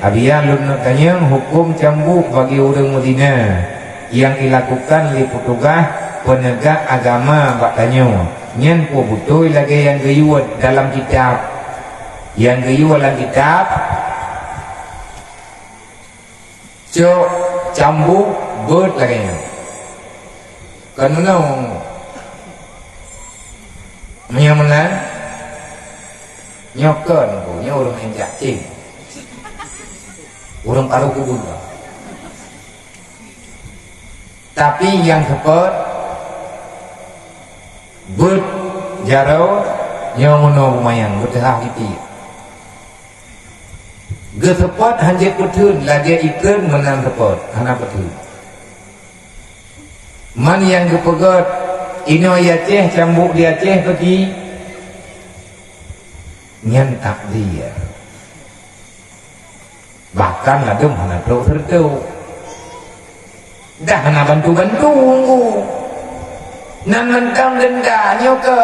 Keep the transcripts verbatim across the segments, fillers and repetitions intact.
Abian lôn neuk tanyong, huköm cambuk bagi ureuëng meuzina nyang ilakukan lé peutugaih peunegak agama bak tanyoe, nyan peue beutôi lagée nyang geuyue dalam kitab? Nyang geuyue lam kitab, cok cambuk beuet lagée nyoe. Keunoe meunyoe meunan, nyoe kon, nyoe ureuëng nyang jak cing. Ureuëng paruh kubur. Tapi nyang seupôt beuet jaroe nyoe meunoe bumayang beuteuhah giti. Geuseupôt hanjeuet peutheun lagée ikheun meunan seupôt, hana peutheun. Man nyang geupeugét, inoe di Aceh, cambuk di Aceh peuti, nyan takdir. Bahkan ladum hana trok seureutoe. Dah hana bantu-bantu unggu. Nan mantong denda nyoe keu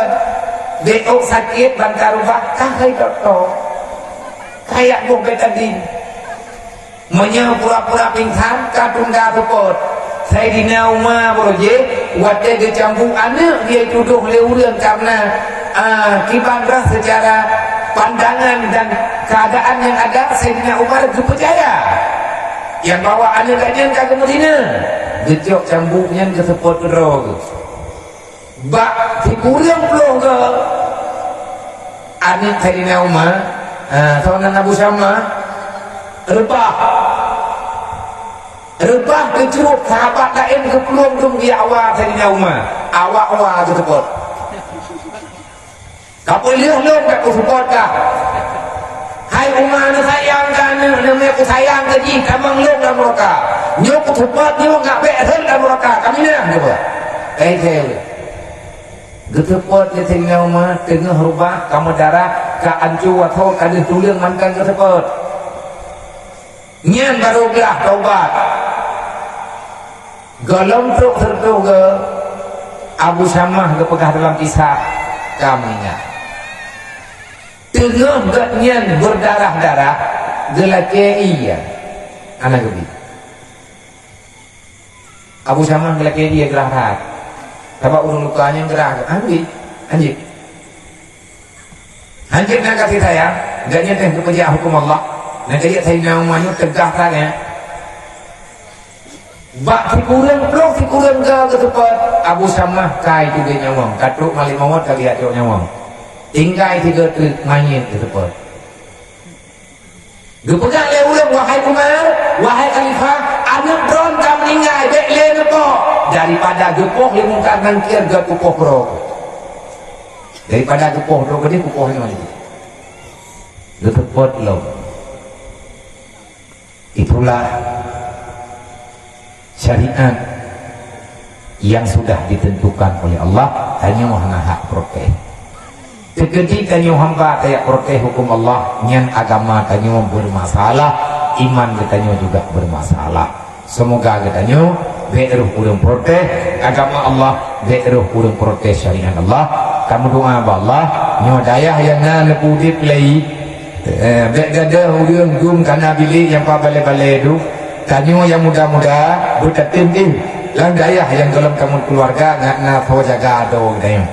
bék ôk sakét ban ka rubah ka hai dokto. Kayak boh betadin. Meunyoe pura-pura pingsan ka tunda seupôt. Saidina Umar beurujéh watée geucambuk aneuëk dia tudoh lé ureuëng karena, ah, kiban rah secara pandangan dan keadaan yang ada, Saidina Umar geupeucaya nyang bahwa aneuëk geuh nyan ka geumeudina. Geucok cambuk nyan geuseupôt keudroe geuh. Bak sikureueng ploh geuh aneuëk Saidina Umar, ah, soe nan Abu Syamah, reubah. Reubah geucrop sahabat laén geuplueng dum di awa Saidina Umar. Awak wa geuseupôt. Ka peuleueh lôn bék kuseupôt kah. Hai Umar, neusayang keu aneuëk, neumé kusayang keu jih, tamong lôn lam nuraka. Nyoe kuseupôt nyoe nggak bék rhot lam nuraka, ka minah geupeugah. Eh, saya. Geuseupôt lé Saidina Umar, teungoh rubah, ka meudarah, ka ancô watée ka deuh tuleueng mantong geuseupôt. Nyan barô glah taubat. Gohlom trok seureutoh geuh, Abu Syamah geupeugah dalam kisah, ka meuninggai. Teungoh gobnyan beudarah-darah, geulakée ié, hana geubi. Abu Syamah geulakée ié geurah that. Sabab ureuëng luka nyan geurah, anjik, anjik. Hanjeuet na kasih sayang, gobnyan teuh geupeujak huköm Allah. Na kajak Saidina Umar nyoe teugah sangat. Bak sikureueng ploh sikureueng geuh geuseupôt, Abu Syamah kai teubiet nyawöng, ka trok malaikat maut ka geujak cok nyawöng. Tinggai sigoe teuk manyét geuseupôt. Geupeugah lé ureuëng, "Wahai Umar, wahai Khalifah, aneuëk droen ka meuninggai, bék lé neupoh." Daripada geupoh lé Mungkar Nangkir, geupoh droe. Daripada geupoh droe keudeh, geupoh nyoe lé. Geuseupôt lom. Itulah syariat yang sudah ditentukan oleh Allah, tanyoe hana hak protes. Teukeudi tanyoe hamba tajak protes huköm Allah, nyan agama tanyoe bermasalah, iman geutanyoe juga bermasalah. Semoga geutanyoe bék rôh ureuëng protes agama Allah, bék rôh ureuëng protes syariat Allah. Kamoe doa bak Allah, nyoe dayah nyang na neupeuudeb lé Eh, bék gadôh ureuëng dum kana bilék nyang pabalée-balée dum. Tanyoe nyang muda-muda beutatem deh lam dayah nyang gohlom tamong keuluwarga ngat na soe jaga adoe geutanyoe.